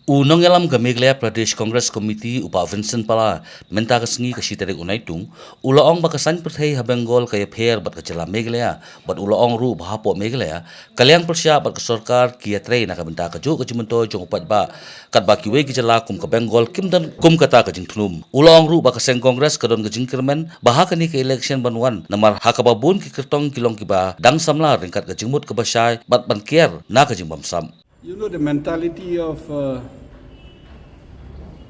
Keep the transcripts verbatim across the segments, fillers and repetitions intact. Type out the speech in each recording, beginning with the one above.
U nongïalam ka Meghalaya Pradesh Congress Committee u Bah Vincent Pala mynta ka sngi ka shi tarik u Naitung, u la ong ba ka saiñ pyrthei ha Bengal ka ïapher bad ka jylla Meghalaya, bad u la ong ruh ba hapoh Meghalaya ka liang pyrshah bad ka sorkar ki ïatrei na ka bynta kajuh ka jingmyntoi jong u paidbah, katba kiwei ki jylla kum ka Bengal kim don kum kata ka jingthnum. U la ong ruh ba ka seng Congress ka don ka jingkyrmen ba ha kane ka election ban wan, namar ha kaba bun ki kyrtong ki long kiba dang samla ryngkat ka jingmut kaba shai bad ban kiar na ka jingbamsap. You know, the mentality of uh,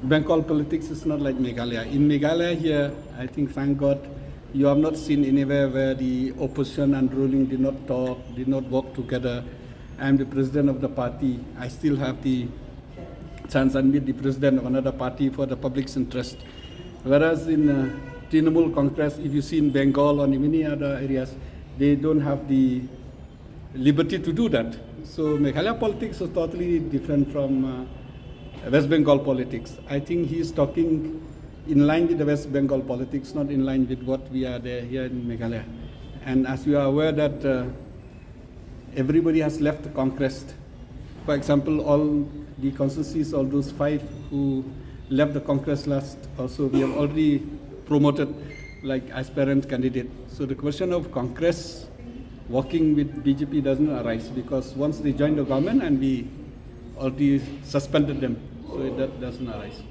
Bengal politics is not like Meghalaya. In Meghalaya here, I think, thank God, you have not seen anywhere where the opposition and ruling did not talk, did not work together. I am the president of the party. I still have the chance and meet the president of another party for the public's interest. Whereas in uh, Trinamool Congress, if you see in Bengal or in many other areas, they don't have the liberty to do that. So Meghalaya politics is totally different from uh, West Bengal politics. I think he is talking in line with the West Bengal politics, not in line with what we are there here in Meghalaya. And as you are aware that uh, everybody has left the Congress. For example, all the constituencies, all those five who left the Congress last, also we have already promoted like aspirant candidate. So the question of Congress working with B J P doesn't arise because once they joined the government and we already suspended them, so that doesn't arise.